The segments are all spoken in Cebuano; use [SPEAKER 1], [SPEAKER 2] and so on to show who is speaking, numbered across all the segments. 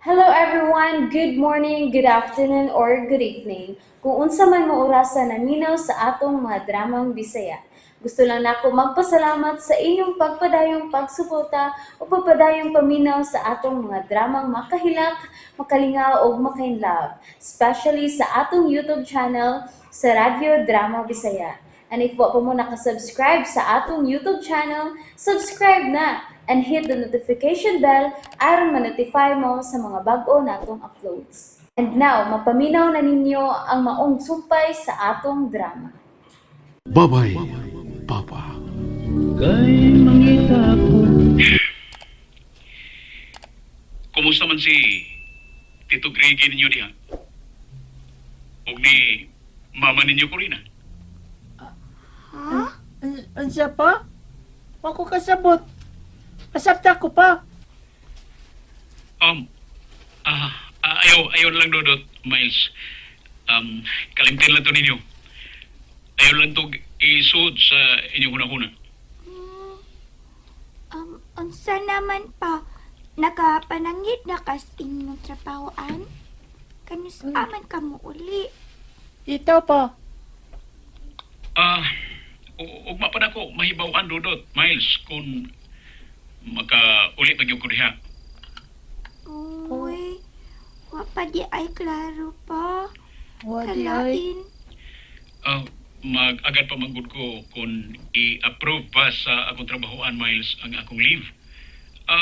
[SPEAKER 1] Hello everyone! Good morning, good afternoon, or good evening. Kung unsa man mo orasa naminaw sa atong mga dramang Bisaya. Gusto lang nako magpasalamat sa inyong pagpadayong pagsuporta o pagpadayong paminaw sa atong mga dramang makahilak, makalingaw ug makainlove, especially sa atong YouTube channel sa Radyo Drama Bisaya. And if wa pa mo nakasubscribe sa atong YouTube channel, subscribe na and hit the notification bell aron ma-notify mo sa mga bag-o natong uploads. And now, mapaminaw na ninyo ang maong sumpay sa atong drama.
[SPEAKER 2] Bye-bye, Papa.
[SPEAKER 3] Kay mangita ko.
[SPEAKER 4] Kumusta man si Tito Gregi ninyo diha? Ug ni mama ninyo Corina?
[SPEAKER 5] Ha?
[SPEAKER 3] Unsa pa? Wa ko kasabot. Pasabta ko pa.
[SPEAKER 4] Ayaw na lang, Dodot, Miles. Kalimtin lang to ninyo. Ayaw lang to isuod sa inyong hunahuna.
[SPEAKER 5] Unsa naman pa? Nakapanangit na kas inyong trabahoan? Kanus aman ka mo uli?
[SPEAKER 3] Ito pa.
[SPEAKER 4] Ugma pa nako mahibaw-an, Dodot, Miles, kung makauli pa gyud ko diha.
[SPEAKER 5] Uy, wa pa di ay klaro pa.
[SPEAKER 3] Wa di ay.
[SPEAKER 5] Kalain.
[SPEAKER 4] Mag-agad pa manggod ko kung i-approve pa sa akong trabahoan, Miles, ang akong leave.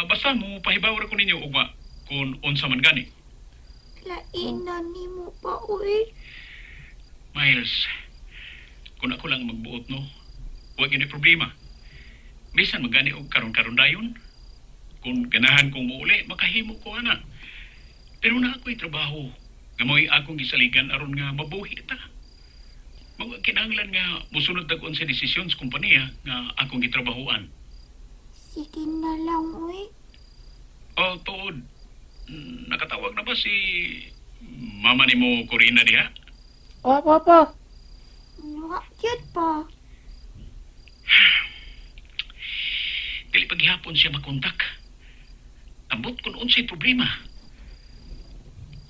[SPEAKER 4] Basta mo pahibaw ra ko ninyo ugma kung unsa man gani.
[SPEAKER 5] Lain na nimo pa, uy.
[SPEAKER 4] Miles, kung ako lang magbuot, no, huwag yun problema. Bisan magani og karon-karon dayon. Kung ganahan kong muuli, makahimo ko ana. Pero na ako'y trabaho. Nga mo'y akong gisaligan aron nga mabuhi ta. Mga kinahanglan nga musunod dag-on sa desisyon sa kompanya nga akong gitrabahoan.
[SPEAKER 5] Sige na lang, uy.
[SPEAKER 4] O, tuod, nakatawag na ba si mama ni mo Corina diha?
[SPEAKER 3] Wa pa pa.
[SPEAKER 5] Wa cute pa.
[SPEAKER 4] Dili paghihapon siya makontak. Ambot kung unsay problema.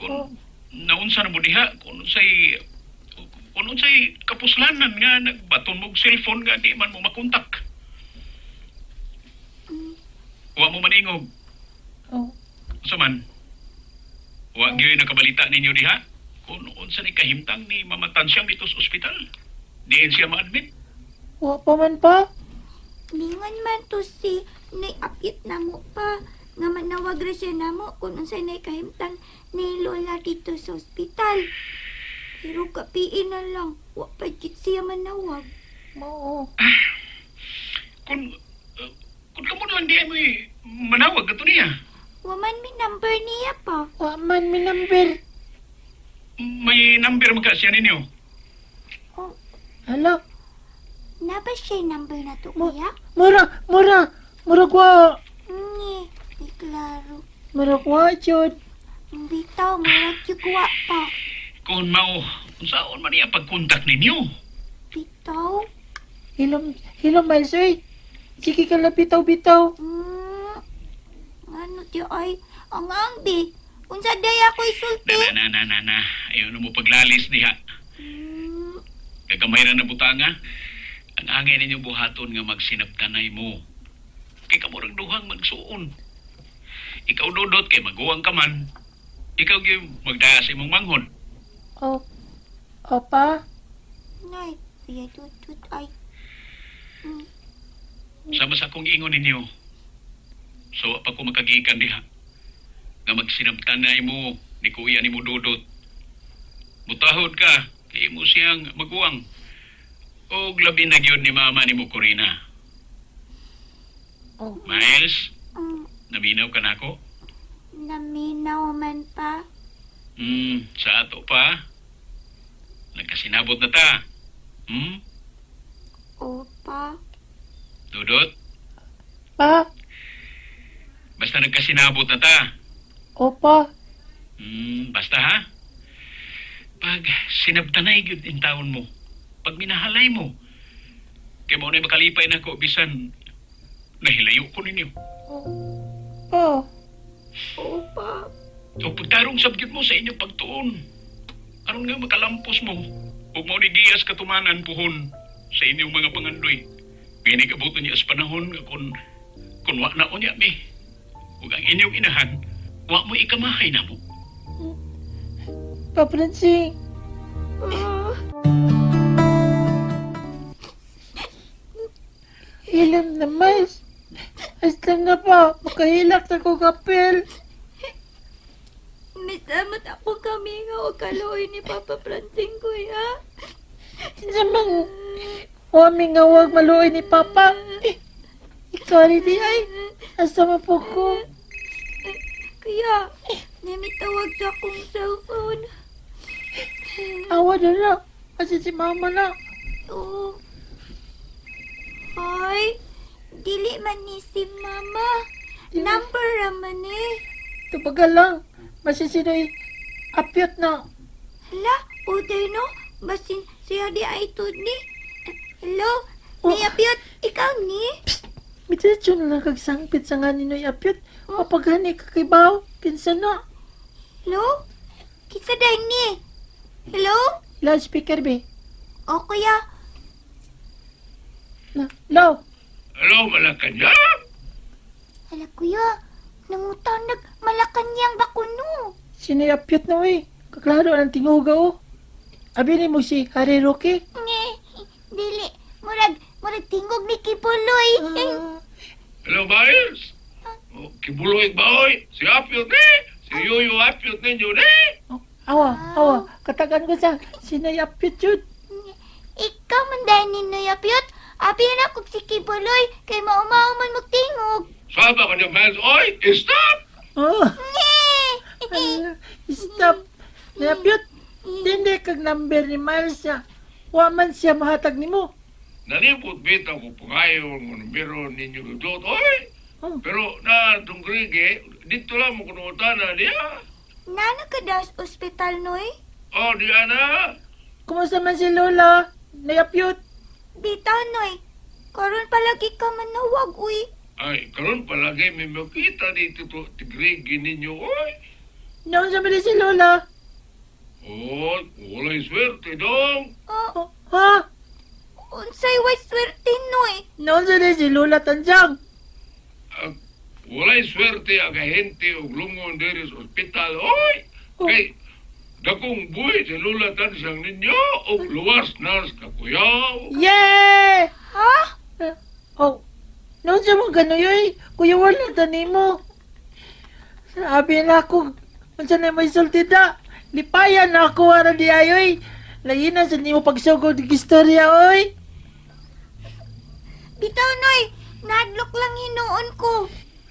[SPEAKER 4] Kung naunsa na mo diha, kung unsay kapuslanan nga nagbaton mo og cellphone nga di man mo makontak. Wa mo maningog.
[SPEAKER 3] Oh.
[SPEAKER 4] Unsa man? Wa gyud nakabalita ninyo diha? Kung unsa ni kahimtang ni Mama Tansyang dito sa ospital? Diin siya ma-admit?
[SPEAKER 3] Wa pa man pa.
[SPEAKER 5] Ningon man to si nay apit na mo pa nga manawag ra siya namo kung unsay nay kahimtang ni Lola dito sa ospital. Pero kapiin na lang, wa pa jud siya manawag.
[SPEAKER 3] Mao.
[SPEAKER 4] Kung kamo na lang diha mo eh, manawag kato niya.
[SPEAKER 5] Wa man mi number niya pa.
[SPEAKER 3] Wa man mi number.
[SPEAKER 4] May number man ka siya ninyo.
[SPEAKER 5] Oh,
[SPEAKER 3] Hala,
[SPEAKER 5] na ba siya number na to, kuya?
[SPEAKER 3] Mura, mura. Mura kwa.
[SPEAKER 5] Ngi, di klaro.
[SPEAKER 3] Mura kwa jud.
[SPEAKER 5] Bitaw, murag jud wa pa.
[SPEAKER 4] Kung mao, unsaon man niya pagkontak ninyo?
[SPEAKER 5] Bitaw?
[SPEAKER 3] Hilom, hilom Miles oy. Sige ka lang bitaw bitaw.
[SPEAKER 5] Ano di ay, ang angbi. Unsa day ako isulti?
[SPEAKER 4] Na na na na na, ayaw na mo paglalis diha. Gagamay ra na butanga. Ang angay ninyo buhaton nga magsinabtanay mo. Kay kamurang duhang magsuon. Ikaw, Dodot, kay maguwang ka man. Ikaw gyud magdaya sa imong manghod.
[SPEAKER 3] Oh. Opa.
[SPEAKER 5] Nay, kuya tutut ay.
[SPEAKER 4] Sama sa akong ingon ninyo. So wa pa ko makagikan diha. Nga magsinabtanay mo ni kuya nimo Dodot. Mutahod ka kay imo siyang maguwang. Og labi na gyud ni mama nimo Corina.
[SPEAKER 3] Oh.
[SPEAKER 4] Miles, naminaw ka nako?
[SPEAKER 5] Naminaw man pa.
[SPEAKER 4] Sa ato pa. Nagkasinabot na ta.
[SPEAKER 5] Opa.
[SPEAKER 4] Dudot,
[SPEAKER 3] Pa.
[SPEAKER 4] Basta nagkasinabot na ta.
[SPEAKER 3] Opa.
[SPEAKER 4] Basta ha. Pag sinabtanay gyud in taon mo, pag minahalay mo, kay mao na makalipay nako bisan nahilayo ko ninyo.
[SPEAKER 3] Oh.
[SPEAKER 5] Opa.
[SPEAKER 4] O pagtarong sabgit mo sa inyong pagtuon. Aron nga makalampos mo, ug mao ni giyas katumanan puhon sa inyong mga pangandoy. Pinig abuton niya sa panahon nga kun wa na unya mi. Ug ang inyong inahan, wa mo ikamahay na mo.
[SPEAKER 3] Pa Francine.
[SPEAKER 5] Ah.
[SPEAKER 3] Ilam na, Miles. Hasta na pa, makahilak na ko kapel.
[SPEAKER 5] Misamot ako kami nga o kaluoy ni Papa Francine, kuya.
[SPEAKER 3] Kinsa man, wami nga wag maluoy ni Papa. Ikaw rin di ay, asa man po ko.
[SPEAKER 5] Kuya, namitawag sa akong cellphone.
[SPEAKER 3] Awa na na, kasi si Mama na.
[SPEAKER 5] Oo. Hoy, dili man ni si Mama. Number raman eh.
[SPEAKER 3] Tubagal lang, masisinoy, apyot na.
[SPEAKER 5] Hala, uday no? Basin siya di ay tud ni. Hello,
[SPEAKER 3] Oh.
[SPEAKER 5] ni Apyot, ikaw ni?
[SPEAKER 3] Mitiretso na lang kagsangpit sa nga ninoy apyot. Mapaghani kakibaw, kinsa na.
[SPEAKER 5] Hello? Kinsa day ni? Hello?
[SPEAKER 3] Loudspeaker be.
[SPEAKER 5] O kuya,
[SPEAKER 3] Na, lo,
[SPEAKER 4] Hello, Malacanang.
[SPEAKER 5] hala kuya, nangutang nag Malacanang ba kuno?
[SPEAKER 3] sinoy apyot na we. Kaklaro ang tinguga oh. Abi ni mo si Harry Roque.
[SPEAKER 5] Nge, dili, murag, murag tingog ni Kipuloy.
[SPEAKER 3] Ah,
[SPEAKER 6] Hello, Miles. Oh, kibuloy ba, oy? Si Apyot ni! Si Yoyo Apyot ninyo ni!
[SPEAKER 3] oh, awa, awa, katagan ko sa sinoy apyot yun.
[SPEAKER 5] Ikaw man dahil ni Noy Apyot, abi na kog si Kibuloy, kay maumao man magtingog.
[SPEAKER 6] Sama ka niya, Miles, oy! Stop!
[SPEAKER 3] Oh,
[SPEAKER 5] Nge!
[SPEAKER 3] ala, stop. Napyot, dindi kag number ni Miles siya. Wa man siya mahatag nimo.
[SPEAKER 6] Nalipot bitaw ko pangayon ng numero ninyo dudot, oy!
[SPEAKER 3] Oh.
[SPEAKER 6] Pero na, itong Grige, dito lang mo kunutan na niya.
[SPEAKER 5] Nana ka daw sa ospital, Noy?
[SPEAKER 6] Oh, di ana.
[SPEAKER 3] Kumusta man si Lola? Nayapyot.
[SPEAKER 5] Bitaw, Noy. Karon palagi ka manawag, uy.
[SPEAKER 6] Ay, karon palagi may makita dito to, tigrigi ninyo, oy.
[SPEAKER 3] Noon sa si Lola.
[SPEAKER 6] Oh, walay swerte dong.
[SPEAKER 5] Oh,
[SPEAKER 3] Oh, ha?
[SPEAKER 5] unsay way swerte, Noy.
[SPEAKER 3] Noon sa si Lola Tanjang.
[SPEAKER 6] Ah, walay swerte ang ahente og lungon diri sa ospital, oy.
[SPEAKER 3] Oh.
[SPEAKER 6] Kay dakong buhi sa Lola Tansang ninyo og luwas na sa kakuyaw.
[SPEAKER 3] Yeah!
[SPEAKER 5] Ha?
[SPEAKER 3] Oh, noon sa mga ganoy, kuya wala tani mo. Sabi na ako, unsa na may sulti da. Lipayan na ako ara di ayoy. Lain na sa nimo pagsugod og istorya oy.
[SPEAKER 5] Bitaw, Noy. Nadlok lang hinuon ko.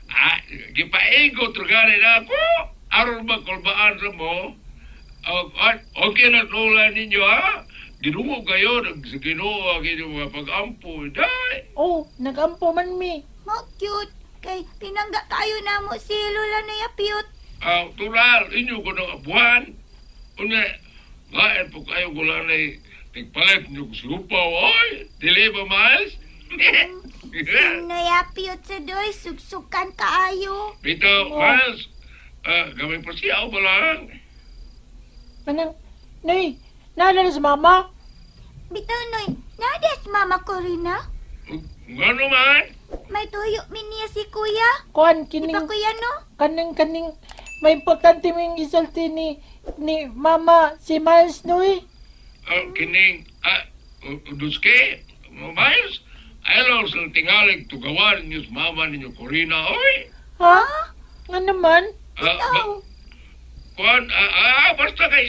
[SPEAKER 6] Ah, gipaigot gani na ako. Aron makulbaan sa mo. Og, okay na lola ninyo ha. Ginoo kayo, nag sa Ginoo ang inyong mga pag-ampo. Day!
[SPEAKER 3] Oh, nagampo man mi.
[SPEAKER 5] Mo cute. Kay pinangga kayo na mo si Lola Noy Apyot.
[SPEAKER 6] Ah, tural, inyo ko ng abuhan. Una, ngayon po kayo gulanay, tigpalit niyo ko siupaw, oy! Dili ba, Miles?
[SPEAKER 5] Si Noy Apyot sa doy, sugsukan kaayo.
[SPEAKER 6] Bitaw, Miles, ah, gamay pa siya, ba lang?
[SPEAKER 3] Anang, nay, naalala sa mama?
[SPEAKER 5] Bitaw, Noy. Nades Mama Corina.
[SPEAKER 6] Nga naman?
[SPEAKER 5] May tuyo mi niya si Kuya.
[SPEAKER 3] Kuan
[SPEAKER 5] Di
[SPEAKER 3] kining
[SPEAKER 5] ba Kuya, no?
[SPEAKER 3] kaning kaning may importante ming isulti ni mama si Miles Noy.
[SPEAKER 6] Ah, kining, ah, duske, Miles, ayaw sa tingalig tugawan ninyo sa mama ninyo, Corina, oy!
[SPEAKER 3] Ha? Nga naman?
[SPEAKER 6] Ah,
[SPEAKER 5] Bitaw.
[SPEAKER 6] kuan, basta kay,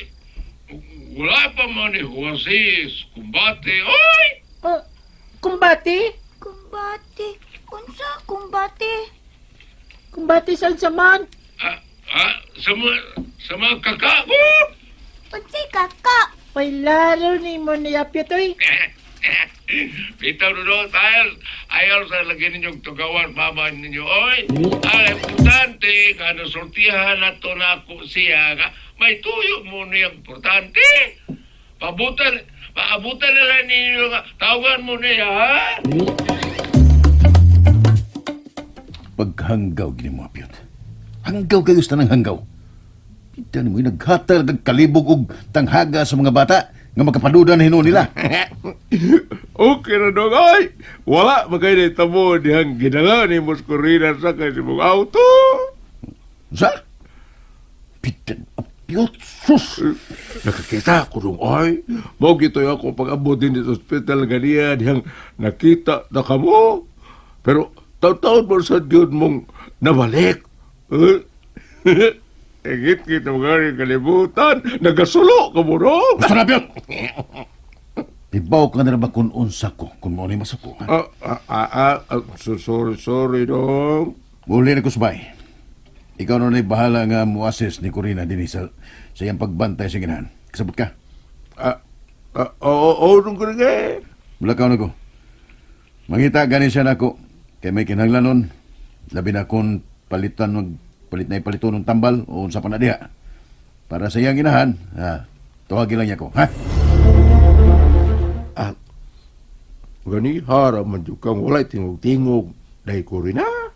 [SPEAKER 6] wala pa man ni Juasis, kumbate, oy!
[SPEAKER 3] Ah, kumbati?
[SPEAKER 5] Kumbate. Unsa kumbate?
[SPEAKER 3] Kumbati sa man?
[SPEAKER 6] Ah, ah, sa mga kaka ko.
[SPEAKER 5] Unsay kaka?
[SPEAKER 3] May laro ni mo ni Apyot oy.
[SPEAKER 6] Bitaw no, dahil ayaw sa lagi ninyong tugawan mama ninyo, oy. Ang importante, nga nasultihan na to na ako siya, nga may tuyo mo niyang importante. Pabutan, paabutan na lang ninyo nga, tawagan mo niya, ha?
[SPEAKER 2] Paghanggaw gini mo, Apyot. Hanggaw kayo sa tanang hanggaw. Kita mo naghatag ng kalibog og tanghaga sa mga bata nga makapaduda na hinuon nila.
[SPEAKER 6] Okay na dong, ay! Wala magay na tamo dihang ginala ni Moscorina sa kay sa mong auto.
[SPEAKER 2] Sa? Pitan apyot sus.
[SPEAKER 6] Nakakita ko dong, ay! Mao gitoy ako pag-abot din sa ospital ganiya dihang nakita na kamo. Pero taon-taon mo sa gyud mong nabalik. Eh? Ingit-ngit na mga kalibutan, nagasulo ka mo dong.
[SPEAKER 2] Basta na apyot. Ibaw ka na ba kung unsa ko kung mo ni masukuhan.
[SPEAKER 6] Ah, ah, ah, ah, ah, so, sorry, sorry dong.
[SPEAKER 2] Muli na ko subay. Ikaw na na'y bahala nga mo-assist ni Corina dinhi sa iyang pagbantay sa ginahan. Kasabot ka.
[SPEAKER 6] Ah, ah, oo, oo, dong ko eh.
[SPEAKER 2] Mulakaw na ko. Mangita gani siya nako kay may kinahanglanon labi na kon palitan mag palit na ipaliton ng tambal o unsa pa na diha. Para sa iyang inahan, ha, tawagin lang niya ko, ha?
[SPEAKER 6] Ah, gani hara man jud kang walay tingog-tingog dahil ko rin ah.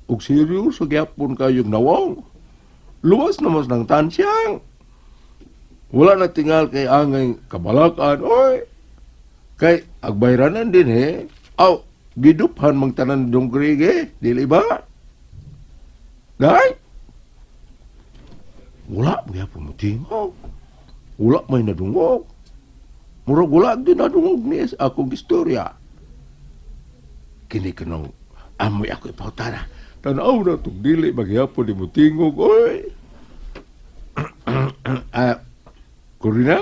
[SPEAKER 6] Ug seryoso gyapon kayong nawong. Luwas na mas ng tansyang. Wala na tingal kay angay kabalakan, oy. Kay agbayranan din eh. Aw, giduphan mang tanan dong grige, dili ba? Day? Wala mo gyapon mo tingog. Wala may nadungog. Murag wala gyud nadungog ni sa akong istorya. Kini kanang amoy ako ipautana. Tanaw na tong dili maghihapon ni mutingog oy. Ah, Corina,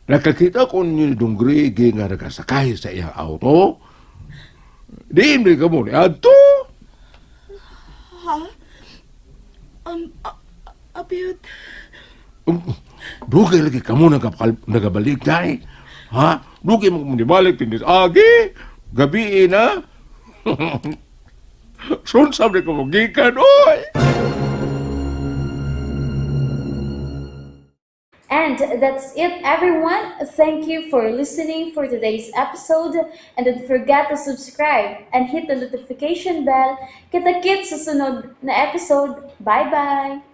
[SPEAKER 6] nakakita ko ni Donggrige nga nagasakay sa iyang auto. Di hindi ka mo ni adto.
[SPEAKER 7] Ha? Abiyot,
[SPEAKER 6] Dugay lagi kamo nagabalik dai. Ha? Dugay mo nibalik tinis agi. Gabi na. Sunsam ni ko mo gikan oy.
[SPEAKER 1] And that's it, everyone. Thank you for listening for today's episode. And don't forget to subscribe and hit the notification bell. Kita-kits sa sunod na episode. Bye-bye!